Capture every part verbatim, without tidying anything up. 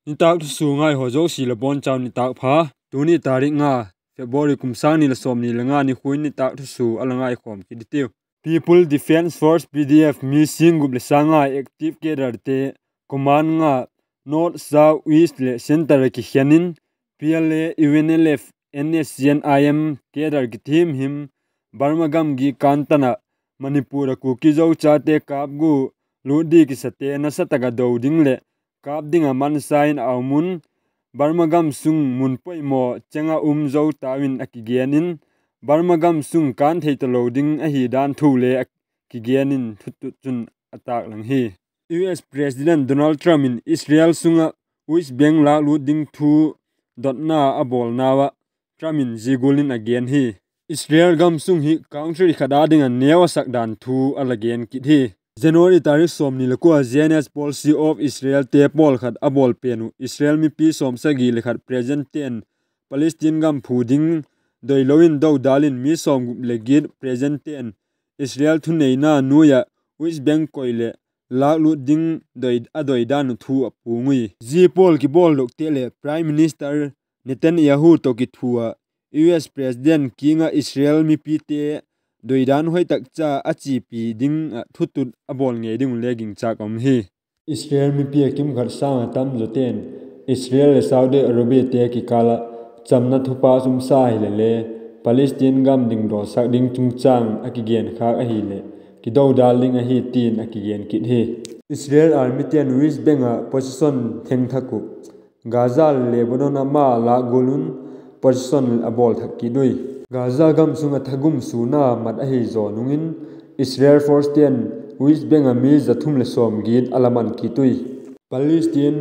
Nitâk thusua ngaihaw zosia la bawn chau nitâk pha. Tuni tarik nga February kum sâng ni leh sawmni le nga nikhua in nitâk thusua a la ngaikhawm kit i tiu. People Defence Force, P D F, mi sîng gup leh sâng nga active cadrete, command nga, North, South, East leh Centre a kikhen in, P L A, U N L F, N S C N I M cadre kithiam him, Burma gamgi kân tan ah Manipur ah Kuki Zo chate kâp gu lût di kisate nasa tak ah do ding leh kâp ding ah mansa in a um un, Burma gam sung mun poimaw cheng ah um zo tau in a kigen in, Burma gam sung kân thei talo ding ahi dan thu le a kigen in thutut chun a tâklang hi. U S President Donald Trump in Israel sung ah West Bank lâklût ding thu dotna a bawlnau ah Trump in zia gual in a gen hi. Israel gam sung hi country khat â ding ah neu a sak dan thu a la gen kit hi. January tarik sawmni le kua, Zionist Policy of Israelte pawl khat a bawl pen uh Israel mipi sawmsagi le khat presidentte'n Palestine gam phu ding doilo in dodal in mi sawmgup leh giat presidentte'n Israel thuneina nuai ah West Bank koi leh lâklût ding a doi dan uh thu a puang ui. Zia pawl kibawldokte leh Prime Minister Netanyahu tawh kithua ah U S President kiang ah Israel mipite doidan hoi tak cha a chiapi ding ah thutut a bawl ngei ding uh le gingchâk a um hi. Israel mipi a kimkhat sâng a tamzawte'n Israel leh Saudi Arabiate kikâl ah chamna thupha sumsa hile le Palestine gam dingdawsak ding chungchâng a kigenkhâk ahileh kidodal ding ahi tin a kigen kit hi. Israel armyte'n West Bank ah position thengthak uh Gaza leh Lebanon ah ma lâk gual un position a bawl thak kit ui. Gaza gam sung ah thagum suana mat ahi zaw nung in Israel forcete'n West Bank ah mi za thum leh sawmgiat a la man kit ui. Palestine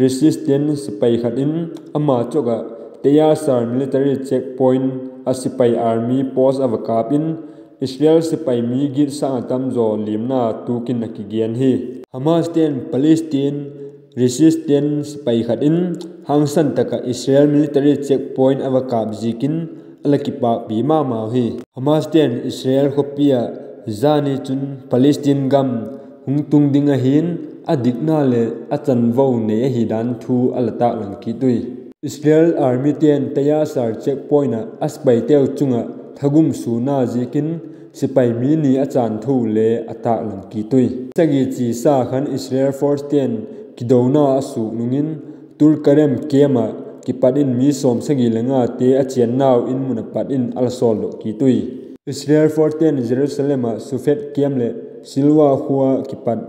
Resistance sipai khat in ama chawk ah Tayasar military checkpoint ah sipai army post a va kâp in Israel sipai mi giat sâng a tamzaw liamna tuk in a kigen hi. Hamaste'n Palestine Resistance sipai khat in hangsan tak ah Israel military checkpoint a va kâp ziakin a la kipâkpi ma mau hi. Hamaste'n Israel khawpi ah zani chun Palestine gam hung tung ding ahi'n, a dikna leh a chanvo nei ahi dan thu a la tâklang kit ui. Israel armyte'n Tayasar checkpoint ah a sipaiteu chung ah thagum suana ziakin sipai mi ni a chanthu le a tâklang kit ui. Sagi chia sa khan Israel forcete'n kidona a suk nung in Tulkarem camp ah kipat in mi sawmsagi le ngate a chênnau in mun ah pat in a la sawldok kit ui. Israel forcete'n Jerusalem ah Safed camp leh Silwa khua kipat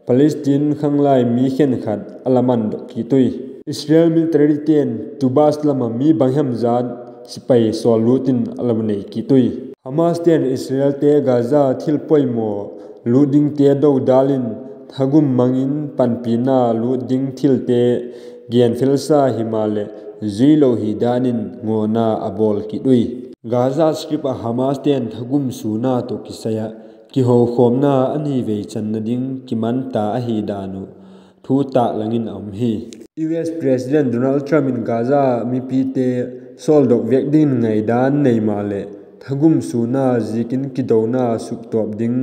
Palestine khanglai mi khenkhat a la mandok kit ui. Israel militaryte'n Tubas lam ah mi banghem zat sipai sawllût in a la nei kit ui. Hamaste'n Israelte Gaza thil poimaw lût dingte dodal in thagum mang in panpina lût ding thilte genphelsa himaleh zuilo hi dan in ngawna a bawl kit ui. Gaza Strip ah Hamaste'n thagum suana tawh kisai ah kihokhawmna a ni vei channa ding kiman ta ahi dan uh thu tâklang in a um hi. U S President Donald Trump in Gaza mipite sawldok vek dingin ngaidan nei maleh thagum suana ziakin kidona suktawp ding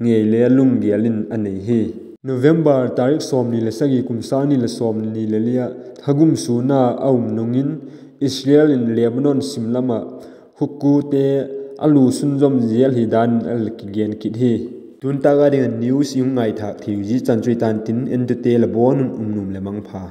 ngei le lunggel in a nei hi. November tarik sawmni le sagi kum sâng ni le sawmni le li ah thagum suana a um nung in Israel in Lebanon sim lam ah Houthite a lusun zom zel hi dan in a la kigen kit hi. Tun tâk a ding a news i hung ngaithâk thei uh zia chan chu i tan tin, entute la bawn un um nuam leh mangpha.